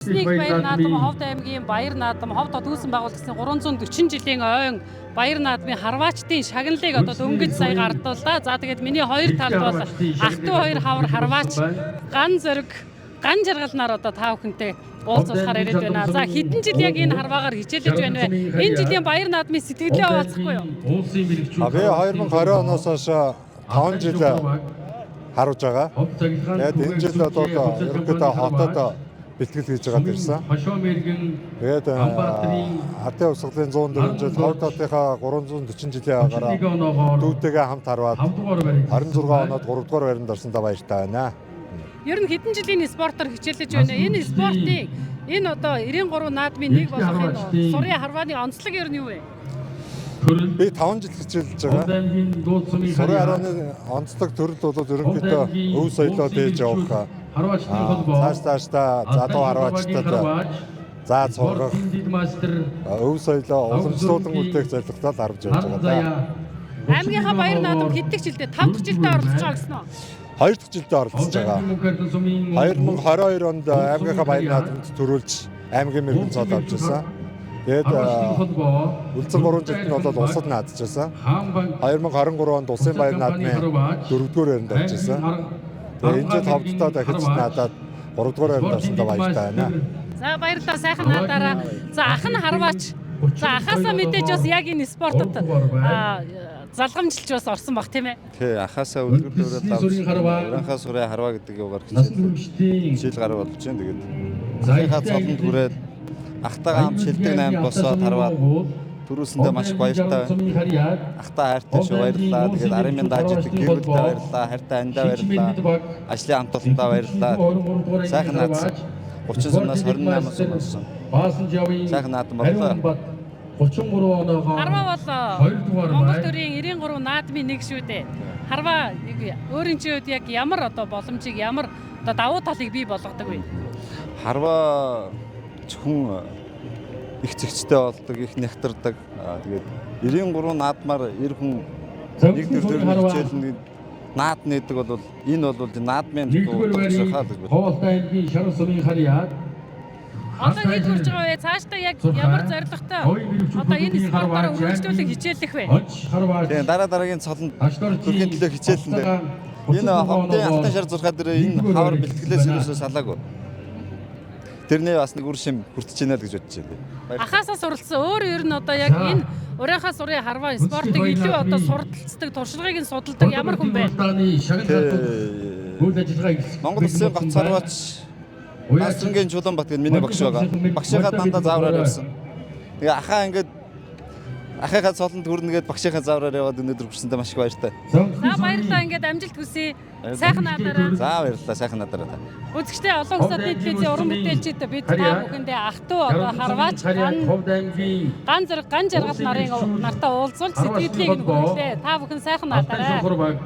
Нэг баяр наадам, Ховд аймгийн баяр наадам, Ховд хот үүсэн байгуулагдсны 340 жилийн ойн баяр наадмын харваачдын шагналыг одоо дөнгөж сая гардууллаа. За, тэгээд миний хоёр талд бол ах дүү хоёр хавар харваач ган зориг, ган жаргал нар одоо та бүхэнтэй уулзуулахаар ирээд байна. За, хэдэн жил яг энэ харваагаар хичээлэж байна вэ? Энэ жилийн баяр наадмын сэтгэлдээ хуваалцахгүй юу? Улсын мэргэжил А би 2020 оноос хойш 5 жил харуулж байгаа. Тэгээд энэ жил одоо ерөнхийдөө хотод бэлтгэл хийж байгаад ирсэн. Хошоо мэргэн Тэгээд ардын хувьсгалын 104 жил, Ховд хотынхаа 340 жилийн агаараа оноогоор дүүтэйгээ хамт харваад 5 дугаар байрыг 26 оноод 3 дугаар байранд орсондоо баяртай байна. Ер нь хэдэн жилийн спортоор хичээлэж байна? Энэ спортын энэ одоо 93 наадмын нэг болох энэ сурын харвааны онцлог ер нь юу вэ? Төрөл Би 5 жил хичээлж Ховд байгаа. аймгийн дууд сумын Сурын харвааны онцлог төрөл бол ерөнхийдөө өв соёлоо дээж явах. Харваачдын холбоо Цааш цаашдаа залуу харваачдад зааж сургах, Спортын дэд мастер өв соёлоо уламжлуулан үлдээх зорилготой л харж явж байгаа да. Аймгийнхаа баяр наадам хэд дэх жилдээ, 5 дахь жилдээ оролцож байгаа гэсэн үү? Хоёр дахь жилдээ оролцож байгаа. 2022 онд аймгийнхаа баяр наадамд төрүүлж аймгийн мэргэн цол авч ирсэн. Тэгээд үлдсэн 3 жилд нь бол улсад наадж байсан. 2023 онд улсын баяр наадмын 4-р байранд орж ирсэн. Тэгээд энэ жил Ховдтой дахиж наадаад 3-р байранд орсондоо баяртай байна. За, баярлалаа, сайхан наадаараа. За, ах нь харваач. За, ахаасаа мэдээж бас яг энэ спортод залгамжилж бас орсон бах, тийм ээ. Тий, ахаасаа үлгэр дуурайл авч Уранхаа сурын харваа гэдэг юугаар Насан хичээл туршдын хичээл гараа болж байна. Тэгээд ахынхаа цолонд хүрээд ахтайгаа хамт шилдэг 8 босоод харваад төрүүлсэндээ маш их баяртай байна. Ахтаа хайртай шүү, баярлалаа. Тэгээд арын минь дааж идэг гэр бүлдээ баярлалаа. Хайртай андаа баярлалаа. Ажлын хамт олондоо баярлалаа. Сайхан наадсан. 30 сумнаас 28 сум болсон. Баасан жавын Сайхан наадам боллоо. 33 оноогоор Харваа бол Хоёр дугаар Монгол байр. төрийн 93 наадмын нэг шүү дээ. Харваа яг өөрийн чинь хувьд яг ямар одоо боломжийг, ямар одоо давуу талыг бий болгодог вэ? Харваа зөвхөн их зэгцтэй болдог, их нягтардаг. Тэгээд 93 наадмаар 90 хүн нэг төр төр хичээл нэг наад нээдэг бол энэ бол наадмын Нэгдүгээр байрыг хаа гэж бодлоо. Ховолтой аймгийн Шаран сумын харьяат Одоо хэд хүрч байгаа вэ? Цаашдаа яг ямар зорилготой одоо энэ спортоор үргэлжлүүлэн хичээлэх вэ? Онч харваач Тэгээ дараа дараагийн цолонд Ташдорчийн төрхийн төлөө хичээлэндээ. Энэ Ховдын алтан шар зурхаа дээр энэ хавар бэлтгэлээс ерөөсөө салаагүй. Тэрний бас нэг үр шим хүртэж байна л гэж бодож байна. Баярлалаа. Ахаасаа суралцсан өөр ер нь одоо яг энэ урийнхаа сурын харваа спортыг илүү одоо сурталцдаг, туршлагыг нь судалдаг ямар хүн бэ? Шагнал үйл ажиллагаа эхэлсэн. Монгол улсын гоц харваач Насрангийн Чулуунбат гэдэг миний багш байгаа. Багшийнхаа дандаа заавраар явсан. Тэгээ ахаа ингээд ахыхаа цолонд хүрнэгээд багшийнхаа заавраар яваад өнөөдөр хүрсэндээ маш их баяртай. За, баярлалаа, ингээд амжилт хүсье. Сайхан наадаарай. За, баярлалаа, сайхан наадаарай та. Үзэгчдээ, олон улс одны телевизийн уран бүтээлчид бид та бүхэндээ ах トゥ одоо харваач ган Ховд аймгийн ган зэрэг ган жаргал нарын нартаа уулзуулж сэтгэлдлийг нь хүргэлээ. Та бүхэн сайхан Алтай наадаарай. шугар баг.